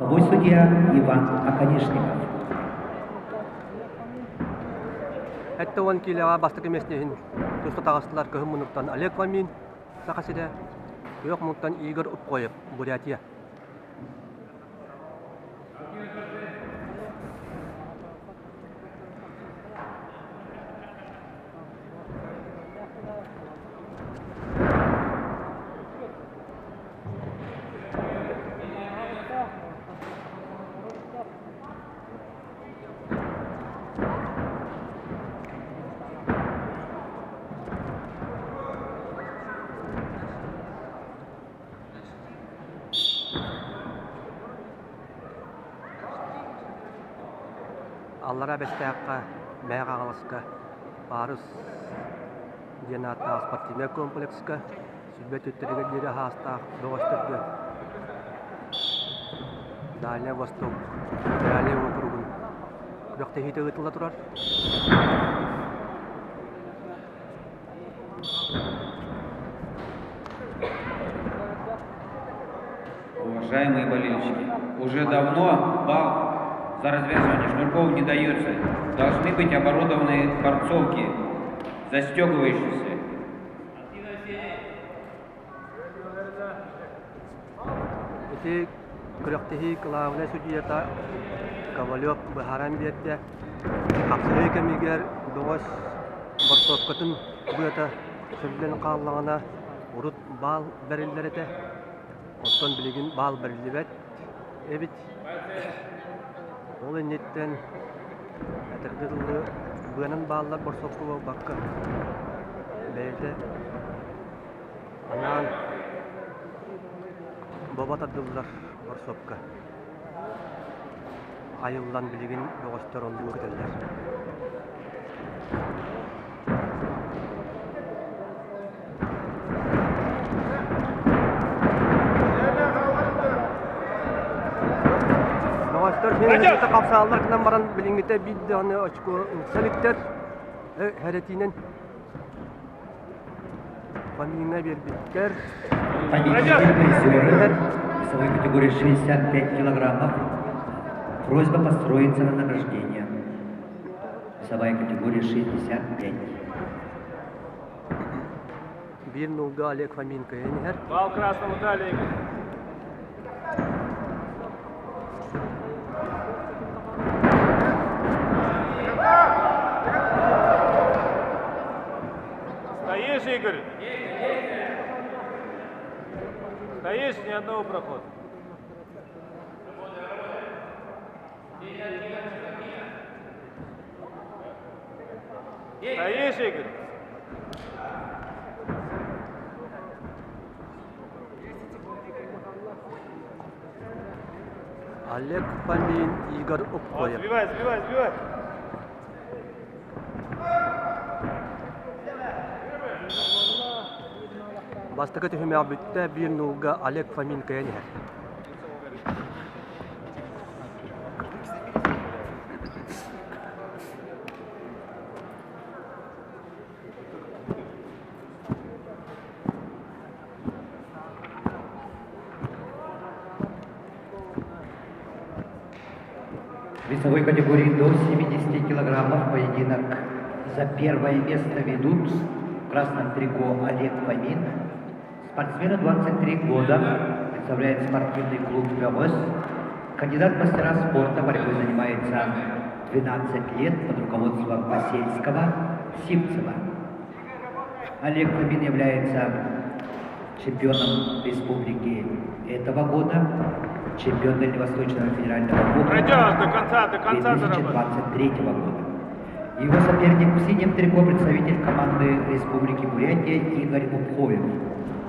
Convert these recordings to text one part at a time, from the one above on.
Боевой судья Иван Оконешников. 70 киилэҕэ бастакы миэстэ иһин туста таҕыстылар кыһын муннуктан Олег Фомин, Саха сирэ, күөх муннуктан Игорь Упкоев, Бурятия. Аллараа Бэстээххэ Мэҥэ Хаҥаласка Парус диэн ааттаах спортивнай комплекска сүүрбэ түттэригэр диэри аһаастаах бөҕөстөргө Дальнай Восток федеральнай уокуругун күрэхтэһиитэ ыытылла турар. Уважаемые болельщики, уже давно балл за развязывание шнурков не дается. Должны быть оборудованы борцовки, застегивающиеся. Ити күрэхтэһии кылаабынай судьуйата Ковалев быһааран биэрдэ. Хапсаһыы кэмигэр бөҕөс борцовкатын быата сөллөн хааллаҕына урут баал бэриллэр этэ. Оттон билигин баал бэриллибэт эбит. Ол инниттэн этэргэ дылы быанан бааллар борсуопка буолбакка бэйэтэ анаан бобо тардыллар борсуопка айыллан билигин бөҕөстөр оннугу көтөллөр. Бөҕөстөр син хапсааллар гынан баран билиҥҥитэ биир даҕаны очко ылса иликтэр. Хэрэтиинэн Фомиҥҥа биэрбиттэр. Победитель призеры весовой категории 65 килограммов. Просьба построиться на награждение. Весовая категория 65. Биир нулга Олег Фомин кыайан иһэр. Бал красному дали, Игорь. Стоишь, Игорь? Стоишь, ни одного прохода. Стоишь, Игорь? Олег Фомин, Игорь Упкоев. Сбивай, сбивай, сбивай. Бастакы түһүмэх бүттэ, биир нуулга Олег Фомин кыайан иһэр. Весовой категории до 70 килограммов поединок за первое место ведут в красном трико Олег Фомин. Спортсмену 23 года, представляет спортивный клуб «Белос». Кандидат в мастера спорта борьбой занимается 12 лет под руководством Посельского Сивцева. Олег Фомин является чемпионом республики этого года, чемпион Дальневосточного федерального округа Пройдешь до конца, до конца 2023 года. Его соперник в синем трико представитель команды Республики Бурятия Игорь Упхоев.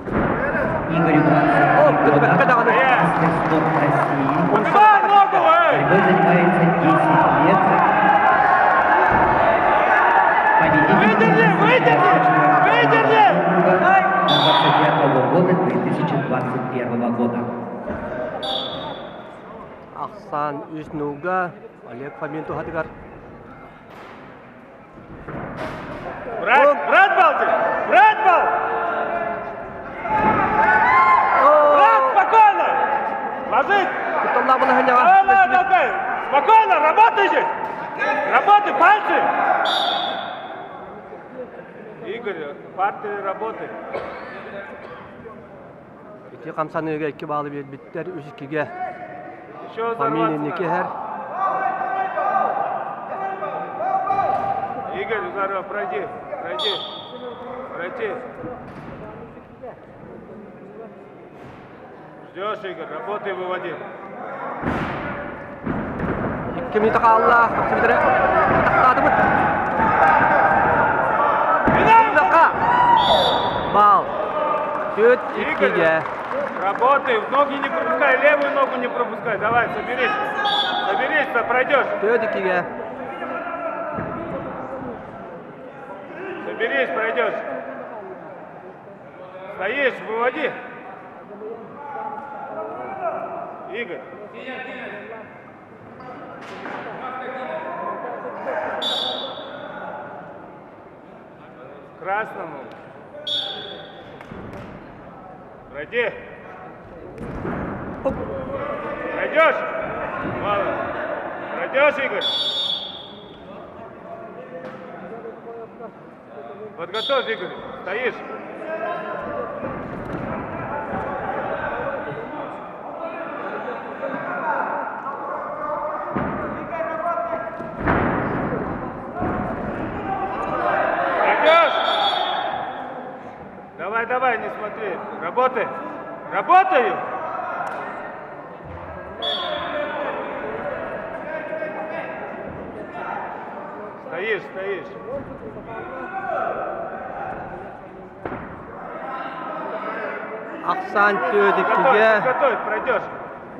Игорю 23 года, мастер спорта России. Борьбой занимается 10 лет. Победитель Выдержи, выдержи, выдержи! 25 года 2021 года. Ахсаан үс нууга Олег Фомин туһатыгар. Брат, брат Балтик! Брат Бал! Брат, спокойно! Ложись! Кутталлаах балаһыанньаҕа Давай, давай, толкай! Спокойно, работай здесь! Работай, пальцы! Игорь, партере работай. Ити хамсаныыга икки баалы биэрбиттэр, үс иккигэ Еще Фомин взорваться инники надо. иһэр. Игорь, взорвал, пройди, пройди, пройти. Ждешь, Игорь, работай, выводи. Икки минута хаалла, хапсыбыттара атахтаатыбыт. Финал! Бал. Түөрт Игорь, иккигэ. работай, ноги не пропускай, левую ногу не пропускай. Давай, соберись. Соберись, пройдешь. Түөрт иккигэ. Соберись, пройдешь. Стоишь, выводи. Игорь. Красному. Пройди. Оп. Пройдешь? Мало. Пройдешь, Игорь? Подготовь, Игорь. Стоишь. Пройдешь? Давай, давай, не смотри. Работай. Работаю. Стоишь, стоишь. Ахсаан түөрт Готовь, иккигэ. готовь, пройдешь.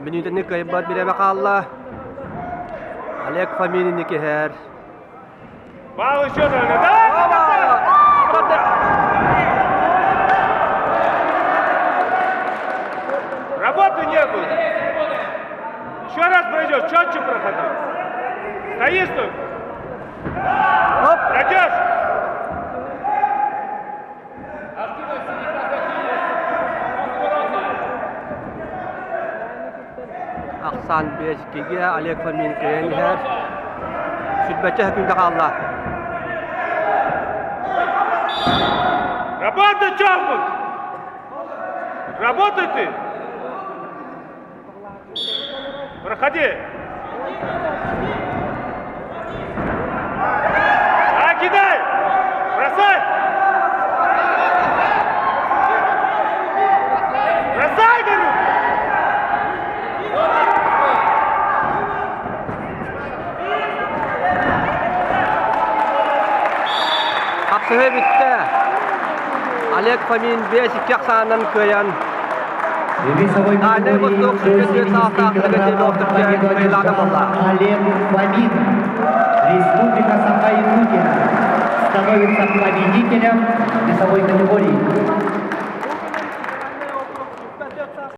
Мүнүүтэни кыайбат бириэмэ хаалла. Олег Фомин инники иһэр. Балл еще дали. Давай, до конца. Работы некуда. Еще раз пройдешь, четче проходи. Стоишь тут. Оп! Пройдешь. Откуда синий Он Ахсаан биэс иккигэ Олег Фомин кыайан иһэр. Сүүрбэччэ сөкүүндэ хаалла. Работай, Чавмут. Работай ты. Проходи. А, кидай. Бросай. Бросай, говорю. Хапсыһыы бүттэ. Олег Фомин биэс икки ахсаанынан кыайан В весовой Дальний категории Восток до 74 70 саастаахтарга килограммов Тимофеев победу кыайыылаах одержал буолла. Олег Фомин. Республика Саха-Якутия становится победителем весовой категории.